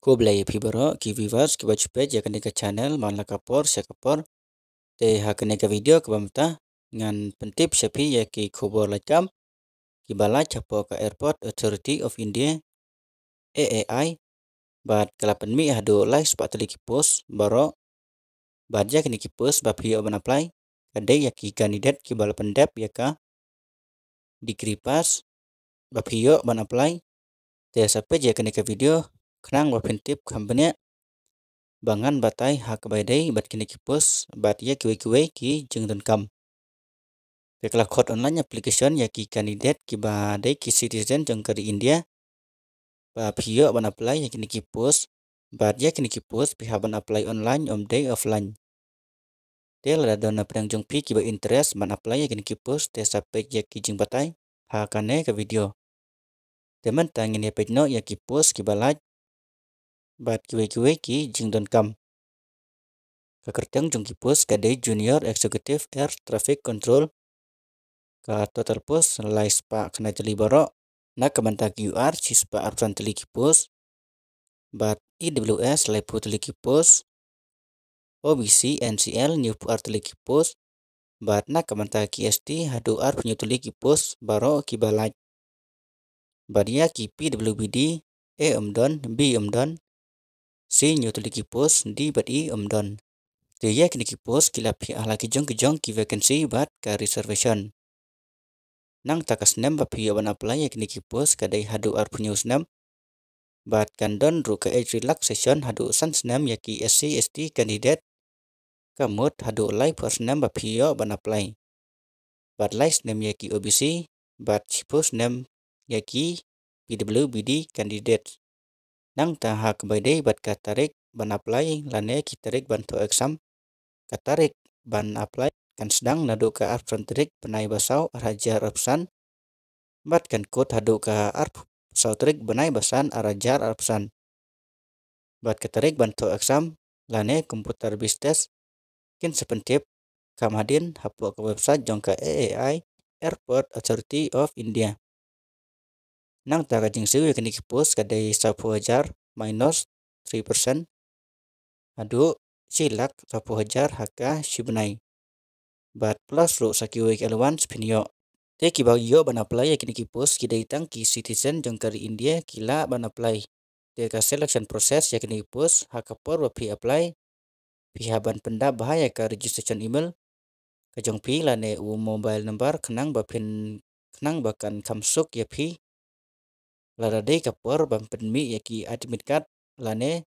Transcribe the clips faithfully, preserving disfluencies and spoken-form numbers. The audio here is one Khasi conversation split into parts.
Khublei ïa phi baroh ki viewers kiba ju peit ïa kane ka channel man la ka por sha ka por. Te ha kane ka video kaba mynta ngan pyntip sha phi ïa ki khubor laitkam kiba lait hapoh ka Airport Authority of India, A A I, bad ka la pynmih haduh lai spah tylli ki post baroh. Bad ïa kine ki post ba phi ïoh ban apply ka dei ïa ki candidate kiba la pyndep ïa ka degree pass ba phi ïoh ban apply. Te sa peit ïa kane ka video khnang ba phin tip kham bniah ba ngan batai ha kaba ïadei bad kine ki post bad ïa kiwei kiwei ki jingdonkam. Te ka la khot online application ïa ki candidate kiba dei ki citizen jong ka ri India ba phi ïoh ban apply ïa kine ki post. Bad ïa kine ki post phi hap ban apply online ym dei offline. Te lada don na pdeng jong phi kiba interest ban apply ïa kine ki post te sa peit ïa ki jingbatai ha kane ka video. Te mynta ngin ïa peit noh ïa ki post kiba lait bad kiwei kiwei ki jingdonkam. Ka kyrteng jong ki post ka dei Junior Executive Air Traffic Control. Ka total post lai spah khyndai tylli baroh. Na ka bynta ki U R shi spah arphew san tylli ki post. Bad E W S laiphew tylli ki post. O B C N C L hynñiewphew ar tylli ki post. Bad na ka bynta ki S T haduh arphew hynñiew tylli ki post baroh kiba lait. Bad ïa ki P W B D, A ym don, B ym don, C hynñiew tylli ki post, D bad E ym don. Te ïa kine ki post ki la phiah ha la ki jong ki jong ki vacancy bad ka reservation. Nangta ka snem ba phi ïoh ban apply ïa kine ki post ka dei haduh arphew hynñiew snem. Bad kan don ruh ka age relaxation haduh san snem ïa ki S C S T candidate. Ka mut haduh laiphew ar snem ba phi ïoh ban apply. Bad lai snem ïa ki O B C bad shiphew snem ïa ki P W B D candidate. Nangta ha kaba ïadei bad ka tarik ban apply lane ki tarik ban thoh exam. Ka tarik ban apply kan sdang naduh ka arphew san tarik bnai ba saw ar hajar arphew san. Bad kan kut haduh ka arphew saw tarik bnai ba san ar hajar arphew san. Bad ka tarik ban thoh exam lane computer based test kin sa pyntip kham hadien hapoh ka website jong ka A A I, Airport Authority of India. Nangta ka jingsiew ïa kine ki post ka dei sawphew hajar minus three percent haduh shi lak sawphew hajar ha ka shi bnai. Bad plus ruh sa kiwei ki allowance phin ïoh. Te kiba ïoh ban apply ïa kine ki post ki dei tang ki citizen jong ka ri India ki lah ban apply. Te ka selection process ïa kine ki post ha ka por ba phi apply phi hap ban pyndap bha ïa ka registration email ka jong phi lane u mobile number khnang ba phin, khnang ba kan kham suk ïa phi lada dei ka por ban pynmih ïa ki admit card lane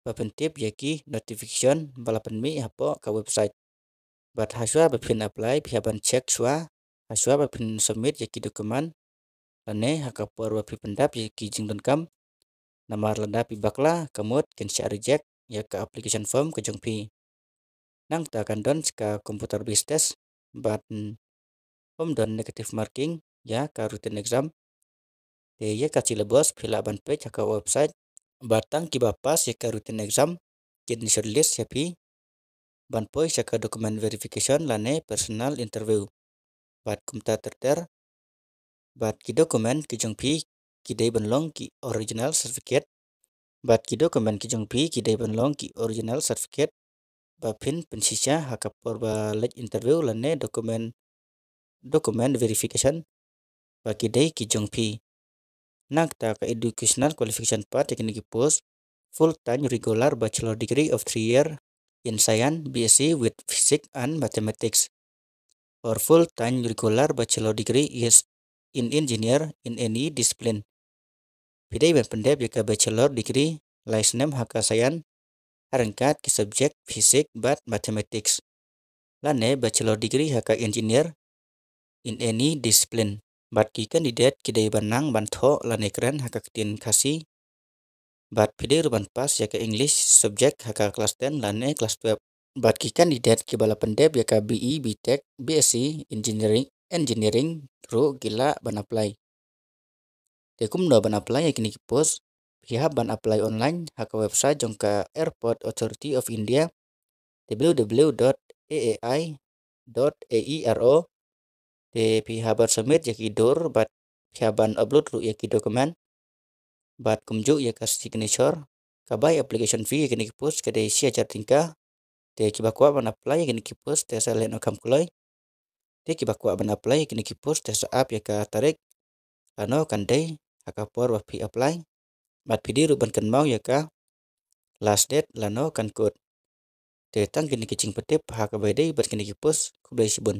ba pyntip ïa ki notification ba la pynmih hapoh ka website. Bad hashwa ba phin apply phi hap ban check shwa hashwa ba phin submit ïa ki document lane ha ka por ba phi pyndap ïa ki jingdonkam. Namar lada phi bakla ka mut kin shah reject ïa ka application form ka jong phi. Nangta kan don sa ka computer based test bad ym don negative marking ïa ka written exam. Te ïa ka syllabus phi lah ban peit ha ka website. Bad tang kiba pass ïa ka written exam kin shortlist ïa phi ban poi sha ka document verification lane personal interview. Bad kumta ter ter bad ki document ki jong phi ki dei ban long ki original certificate. Bad ki document ki jong phi ki dei ban long ki original certificate ba phin pynshisha ha ka por ba leit interview lane document, document verification ba ki dei ki jong phi. Nangta ka educational qualification part ïa kine ki post, full time regular bachelor degree of three year in science, B S C with physics and mathematics, or full time regular bachelor degree is in engineer in any discipline. Phi dei ban pyndep ïa ka bachelor degree lai snem ha ka science ha ryngkat ki subject physics bad mathematics, lane bachelor degree ha ka engineer in any discipline. Bad ki candidate ki dei ban nang ban thoh lane kren ha ka ktien Khasi. Bad phi dei ruh ban pass ïa ka English subject ha ka class ten lane class twelve. Bad ki candidate kiba la pyndep ïa ka B E, B Tech, B S C Engineering, Engineering ruh ki lah ban apply. Te kumno ban apply ïa kine ki post? Phi hap ban apply online ha ka website jong ka Airport Authority of India, W W W dot A A I dot A E R O. Te phi hap ban submit ïa ki dur bad phi hap ban upload ruh ïa ki document bad kumjuh ïa ka Ka bai application fee ïa kine ki post ka dei shi hajar tyngka. Te kiba kwah ban apply ïa kine ki post te sa leh noh kham kloi. Te kiba kwah ban apply ïa kine ki post te sa ap ïa ka tarik lano kan dei ha ka por ba phi apply. Bad phi dei ruh ban kynmaw ïa ka last date lano kan kut. Te tang kine ki jingpyntip ha kaba ïadei bad kine ki post. Khublei shibun.